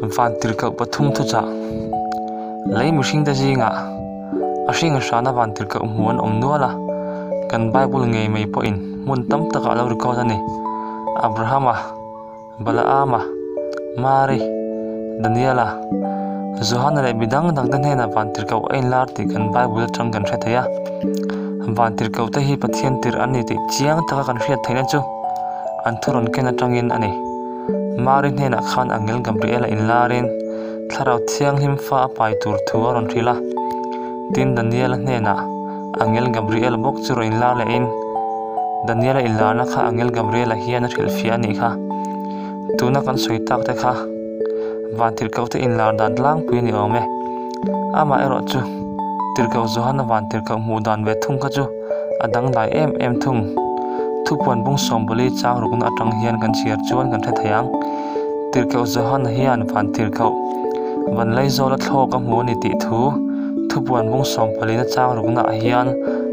Vantirhkoh pathum thuchah lei mihringte zingah a hring hrana vantirhkoh hmu an awm nual a, kan Bible ngei mai pawhin hmun tam takah a lo record a ni. Abrahama, Balaama, Mari, Daniela, Johana leh mi dang dangte hnenah vantirhkoh a inlar tih kan Bible atang kan hre thei a. Vantirhkoh te hi Pathian tirh an ni tih chiang taka kan hriat theihna chu an thu rawn ken atangin a ni. Mari hnenah khan Angel Gabriel-a inlarin Thlarau Thianghlim fa a pai tur thu a rawn hrilh a. Tin, Daniel-a hnenah Angel Gabriel bawk chu rawn inlar lehin, Daniel-a inlarna kha Angel Gabriel-a hian a hrilhfiah a nih kha. Tuna kan sawi tak te kha Vantirhkohte inlar dan tlangpui a ni awm e. Amaherawhchu, Tirhkoh Johana Vantirhkoh hmuh dan ve thung kha chu a dangdai em em thung. Thupuan bung sawmbali chang rukna atang hian kan chhiar chuan kan hre thei ang. Tirhkoh Johana hian van tirhkoh van Laizawla thlawk a hmu a ni tih thu thupuan bung sawmpalina chang rukna ah hian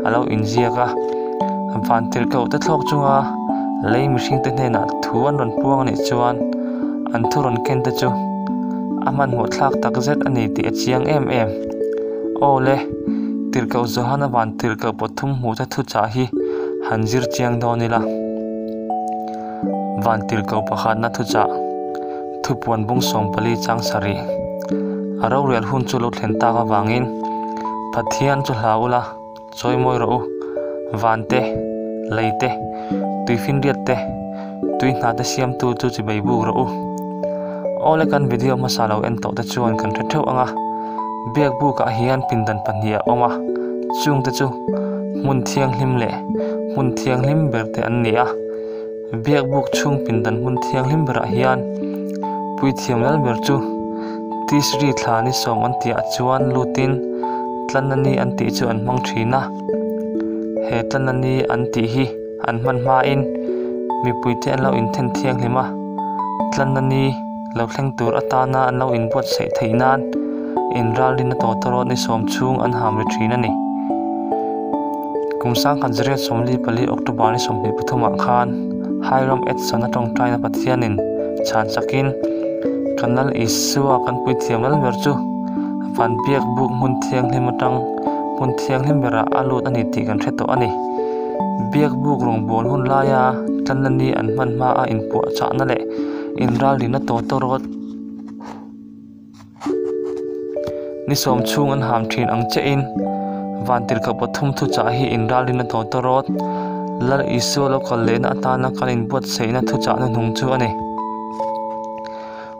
a lo inziak a. Van tirhkoh te thlawk chunga lei mihringte hnenah thu an rawn puang a nih chuan an thu rawn ken te chu a hmanhmawh thlak tak zet a ni tih a chiang em em. Aw le, Tirhkoh Johana van tirhkoh pathum hmuhte thuchah hi han zir chiang dawn ila. Van tirhkoh pakhatna thuchah, Thupuan bung 14 chang sarih. A rorel hun chu lo thlen tak avangin Pathian chu hlau ula, chawimawi rawh u. Van te, lei te, tuifinriat te, tui hna te siamtu chu chibei buk rawh u. Awle kan video hmasa lo en tawh te chuan kan hre theuh ang a, biak bukah hian pindan pahnih a awm a, chungte chu hmun thianghlim leh hmun thianghlim ber te an ni a, biak buk chhung pindan hmun thianghlim berah hian puithiam lal ber chu Tisri thla ni sawm an tihah chuan lutin tlanna ni an tih chu an hmang thin a, he tlanna ni an tih hi an hman hmain mipuite an lo inthen thianghlim a, tlanna ni lo thleng tur atana an lo inbuatsaih theih nan inralrin a tawtawrawt ni sawm chhung an ham ri thin a ni. Kum sangkhat zariat 44 October ni 23 ah khan Hiram Edson-a tawngtaina Pathianin chhan chakin kan Lal Isua kan puithiam lal ber chu van biak buk hmun thianghlim atang hmun thianghlim berah a lut a ni tih kan hre tawh a ni. Biak buk rawngbawl hun laia tlanna ni an hman hma a inpuahchahna leh inralrina tawtawrawt ni sawm chhung an ham thin ang chiahin vantirhkoh pathum thuchah hi inralrina tawtawrawt Lal Isua lo kal lehna atana kan inbuatsaihna thuchahna hnung chu a ni.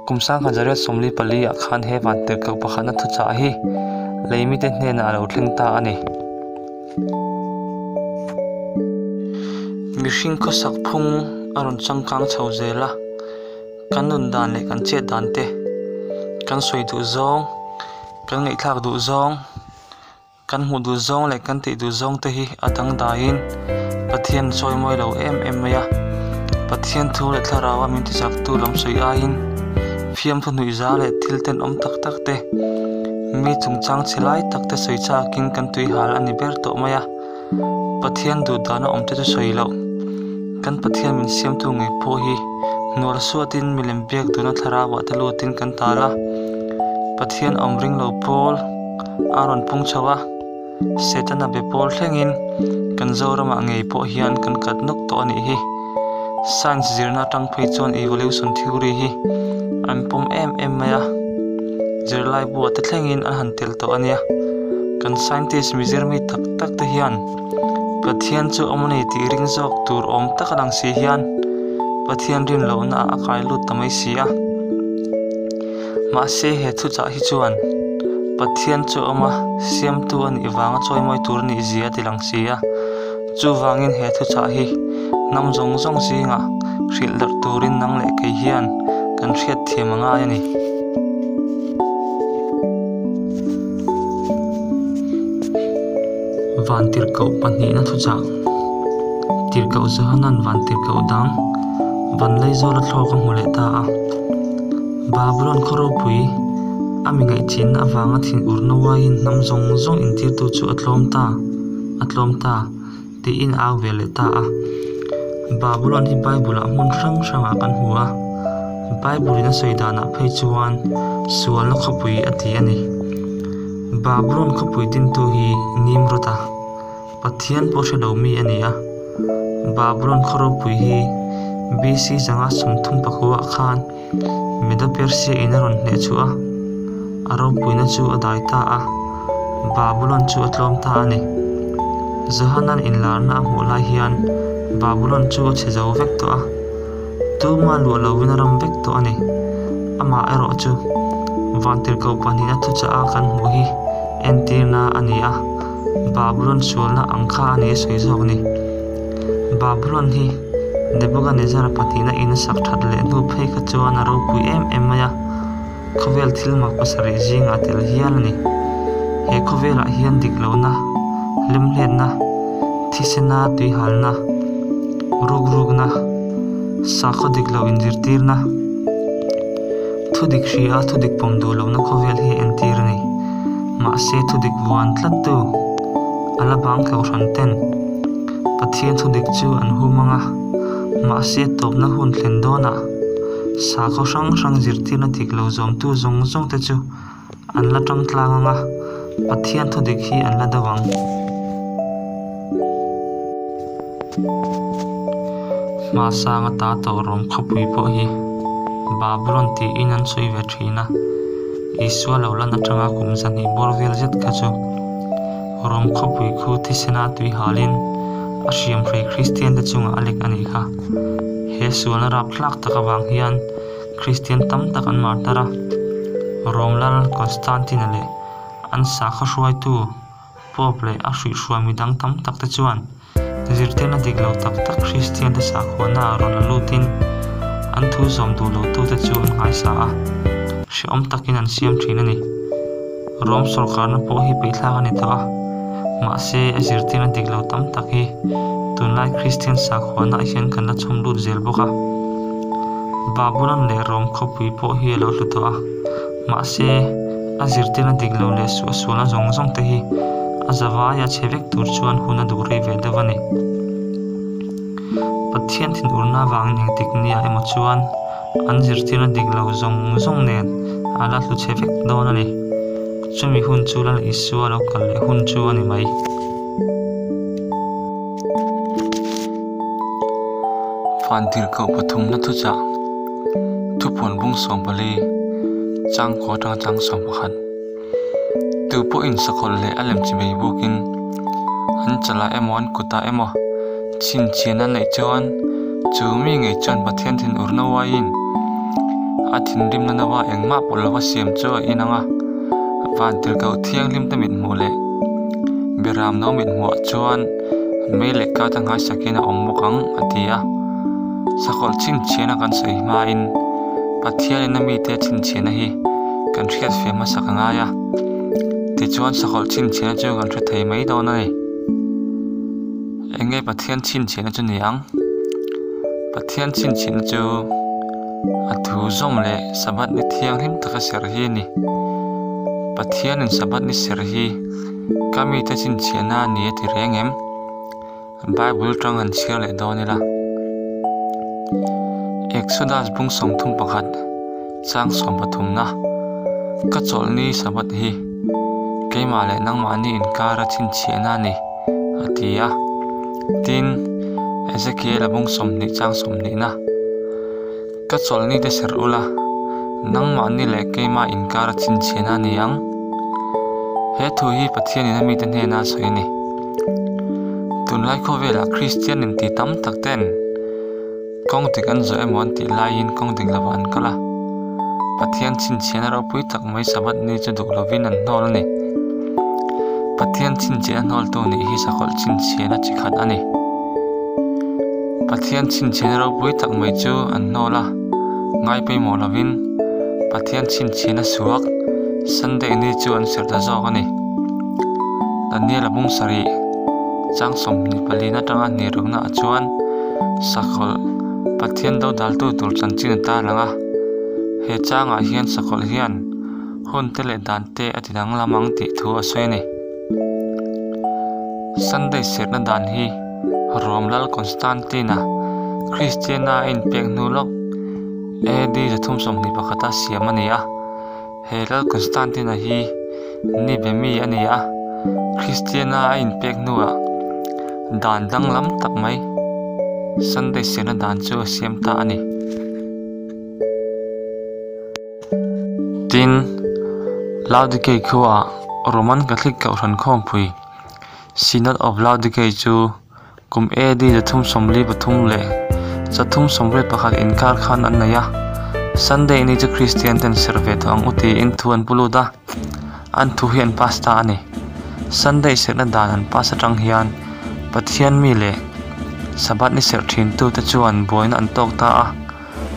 Kum sangkhat zariat 44 ah khan he vantirhkoh pakhatna thuchah hi lei mite hnenah a lo thleng ta a ni. Mihring khawsak phung a rawn changkang chho zel a, kan nun dan leh kan chet dan te, kan sawi duh zawng, kan ngaihthlak duh zawng, kan hmuh duh zawng leh kan tih duh zawng te hi a dangdaiin Pathian sawi mawi lo em em mai a. Pathian thu leh thlarau a min tichaktu lam sawi aiin fiamthu hnuihza leh thil tenawm tak tak te, mi chungchang chhe lai tak te sawi chakin kan tui hal a ni ber tawh mai a. Pathian duh dana awm te chu sawi loh. Kan Pathian min siamtu ngei pawh hi hnual suatin milem biak duhna thlarauah te lutin kan tal a. Pathian awm ring lo pawl a rawn pung chho a, Setana be pawl thlengin kan Zoramah ngei pawh hian kan kat nawk tawh a nih hi. Science zirna atang phei chuan evolution theory hi an pawm em em mai a, zirlai buah te thlengin an han tel tawh a nia. Kan scientist mizir mi tak tak te hian Pathian chu awm a ni tih ring zawk tur awm tak a lang si hian Pathian rin lohna ah a kai lut ta mai si a. Mahse he thuchah hi chuan Pathian chu awm a, siamtu a nih vanga chawimawi tur a nih zia a ti lang si a. Chuvangin he thuchah hi hnam zawng zawng zingah hrilh darh turin nang leh kei hian kan hriat thiam a ngai a ni. Vantirhkoh pahnihna thuchah Tirhkoh Johanan vantirhkoh dang van Laizawla thlawk a hmu leh ta a. Babulon khaw ropui a mi ngaihchinna avanga thinurna uaiin hnam zawng zawng intirtu chu a tlawm ta, a tlawm ta, tiin a au ve leh ta a. Babulon hi Bible-ah hmun hrang hrangah kan hmu a. Bible in a sawi danah phei chuan sualna khawpui a ti a ni. Babulon khawpui dintu hi Nimrod-a, Pathian pawh hre lo mi a ni a. Babulon khaw ropui hi BC 134 ah khan Medo-Persia in a rawn hneh chhuah a, a ropuina chu a dai ta a, Babulon chu a tlawm ta a ni. Johanan inlarna a hmuh lai hian Babulon chu a chhe zo vek tawh a, tuma luah lovin a ram vek tawh a ni. Amah erawh chu Vantirhkoh pahnihna thuchah a kan hmuh hi entirna a ni a, Babulon sualna ang kha a ni a sawi zawk ni. Babulon hi Nebuchadnezzar pahnihna in a sak that leh hnu phei kha chuan a ropui em em mai a, khawvel thil mak pasarih zingah a tel hial a ni. He khawvelah hian dik lohna, hlemhletna, thisena tuihalna, rukrukna, sakhaw dik loh inzirtirna, thudik hria thudik pawm duh lohna khawvel hi a entir a ni. Mahse thudik vuan tlattu a la bang kohhran ten Pathian thudik chu an hum ang a, mahse tawpna hun thlen dawnah sakhaw hrang hrang zirtirna dik lo zawmtu zawng zawng te chu an la tang tlang ang a, Pathian thudik hi an la do ang. Hmasanga ta tawh rawm khawpui pawh hi Babulon tiin an sawi ve thin a, Isua lo lan atanga kum zahnih bawr vel zet kha chu Rom khawpui khu thisena tui halin a hriamhrei Kristiante chungah a lek a nih kha. He sualna rapthlak tak avang hian Kristian tam tak an martar a, Rom lal Constantine-a leh an sakhaw hruaitu Pope leh a hruihhruai midang tam takte chuan zirtirna dik lo tak tak Kristiante sakhuana ah rawn la lutin an thu zawm duh lotute chu an nghaisa a, hrehawm takin an siam thin a ni. Rom sawrkarna pawh hi peihthlak a ni tawh a, mahse a zirtirna dik lo tam tak hi tunlai Kristian sakhuana ah hian kan la chhawm lut zel bawk a. Babulon leh Rom khawpui pawh hi a lo hlu tawh a, mahse a zirtirna dik lo leh suahsualna zawng zawng te hi a zavaia chhe vek tur chuan hun a duh rei ve deuh a ni. Pathian thinurna avangin engtik nia emaw chuan an zirtirna dik lo zawng zawng nen a la hlu chhe vek dawn a ni. Chumi hun chu Lal Isua lo kal leh hun chu a ni mai. Vantirhkoh pathumna thuchah thupuan bung 14 changkaw atanga chang 11. Tu pawhin sakawlh leh a lem chi bei bukin an chalah emaw an kutah emaw chhinchhian an neih chuan chu mi ngei chuan Pathian thinurna uaiin a thinrimna naua engmah pawlh lova siam chu a inang a, vantirhkoh thianghlim te mithmuh leh Biram no mithmuhah chuan mei leh kata nghaisakin a awm bawk ang a ti a. Sakawlh chhinchhiahna kan sawi hmain Pathianin a mite chhinchhiahna hi kan hriat feh hmasak a ngai a, tichuan sakawlh chhinchhiahna chu kan hre thei mai dawn a ni. Eng nge Pathian chhinchhiahna chu ni ang? Pathian chhinchhiahna chu a thu zawm leh Sabbath ni thianghlim taka serh hi a ni. Pathianin Sabbath ni serh hi ka mite chhinchhiahna a ni a ti reng em? Bible tang han chhiar leh dawn ila. Exodus bung 31 chang 13na Ka chawlhni Sabbath hi keimah leh nangmahni inkara chhinchhiahna a ni a ti a. Tin, Ezekiel a bung 20 chang 20na Ka chawlhni te serh ula, nangmahni leh keimah inkara chhinchhiahna a ni ang. He thu hi Pathianin a mite hnena a sawi a ni. Tunlai khawvelah Kristian inti tam tak ten kawng dik an zawh emaw an tih laiin kawng dik lovah an kal a. Pathian chhinchhiahna ropui tak mai Sabbath ni chu duh lovin an hnawl a ni. Pathian chhinchhiahna hnawltu nih hi sakawlh chhinchhiahna chi khat a ni. Pathian chhinchhiahna ropui tak mai chu an hnawl a, ngai pawimawh lovin Pathian chhinchhiahna suak Sunday ni chu an serh ta zawk a ni. Daniel a bung sarih chang 24 atanga hnihrukna ah chuan sakawlh Pathian do daltu tur chanchin a tarlang a, he changah hian sakawlh hian hun te leh dan te a ti danglam ang tih thu a sawi a ni. Sunday serhna dan hi Rom lal Constantine-a Kristiana a inpek hnu lawk. AD 321 a siam a ni a. He Lal Constantine-a hi ni be mi a ni a, Kristiana a inpek hnuah dan danglam tak mai Sunday serhna dan chu a siam ta a ni. Tin, Laodikei khuaah Roman Catholic Kohhran Khawmpui, Synod of Laodikei chu Kum AD 343 leh 381 inkar khan an nei a, Sunday ni chu Kristian ten serh ve tawh ang u tiin thu an pu lut a, an thu hi an pass ta a ni. Sunday serhna dan an pass atang hian Pathian mi leh Sabbath ni serh thin tute chuan buaina an tawk ta a,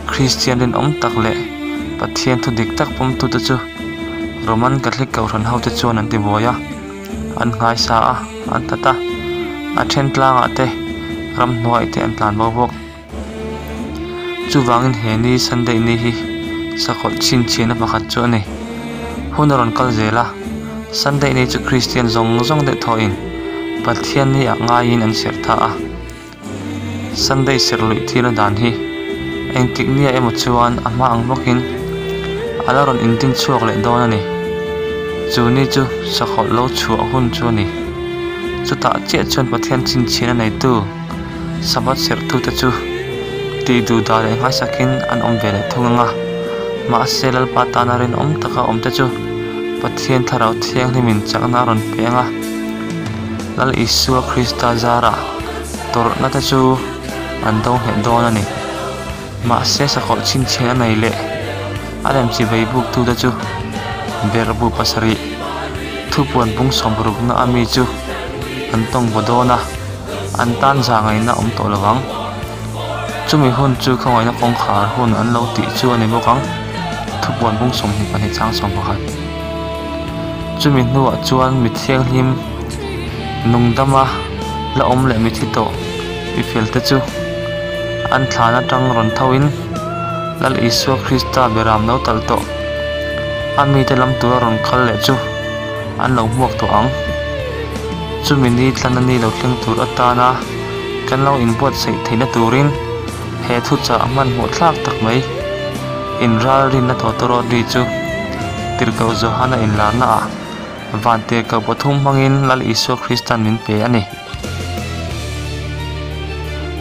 Kristian rinawm tak leh Pathian thu dik tak pawmtute chu Roman Catholic Kohhran hote chuan an tibuai a, an nghaisa a, an that a, a then tlangah te ramhnuai te an tlan bo bawk. Chuvangin he ni Sunday ni hi sakawlh chhinchhiahna pakhat chu a ni. Hun a rawn kal zel a, Sunday ni chu Kristian zawng zawng deuh thawhin Pathian ni ah ngaiin an serh ta a. Sunday serh luih thil a dan hi engtik nia emaw chuan a hma ang bawkin a la rawn intin chhuak leh dawn a ni. Chu ni chu sakhawlh lo chhuah hun chu a ni. Chutah chiah chuan Pathian chhinchhiahna neitu Sabbath serhtute chu tih duh dah leh nghaisakin an awm ve leh thung ang a. Mahse Lalpa tana rinawm taka awmte chu Pathian Thlarau Thianghlimin chakna a rawn pe ang a. Lal Isua Krista zarah tawrhna te chu an do nghet dawn a ni. Mahse sakawlh chhinchhiah a nei leh a remchi vei buk tute chu berhbu pasarih thupuan bung sawmrukna a mi chu an tawng vaw dawn a, an tan zah ngaihna awm tawh lo vang. Chumi hun chu khawngaihna kawngkhar hun an lo tih chu a ni bawk ang, thupuan bung 22 chang 11. Chumi hnuah chuan mi thianghlim nungdama la awm leh mithi tawh mi felte chu an thlan atang rawn thoin Lal Isua Krista beram lo talh tawh a mite lam tura rawn kal leh chu an lo hmuak tawh ang. Chumi ni tlana ni lo thleng tur atana kan lo inbuatsaih theihna turin he thuchah hmanhmawh thlak tak mai inralrinna tawtawrawt ri chu Tirhkoh Johana inlarnaah van tirhkoh pathum hmangin Lal Isua Krista'n min pe a ni.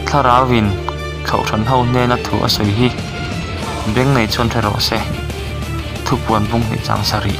Thlarauin Kohhran ho hnena thu a sawi hi beng nei chuan hre rawh se, thupuan bung hnih chang sarih.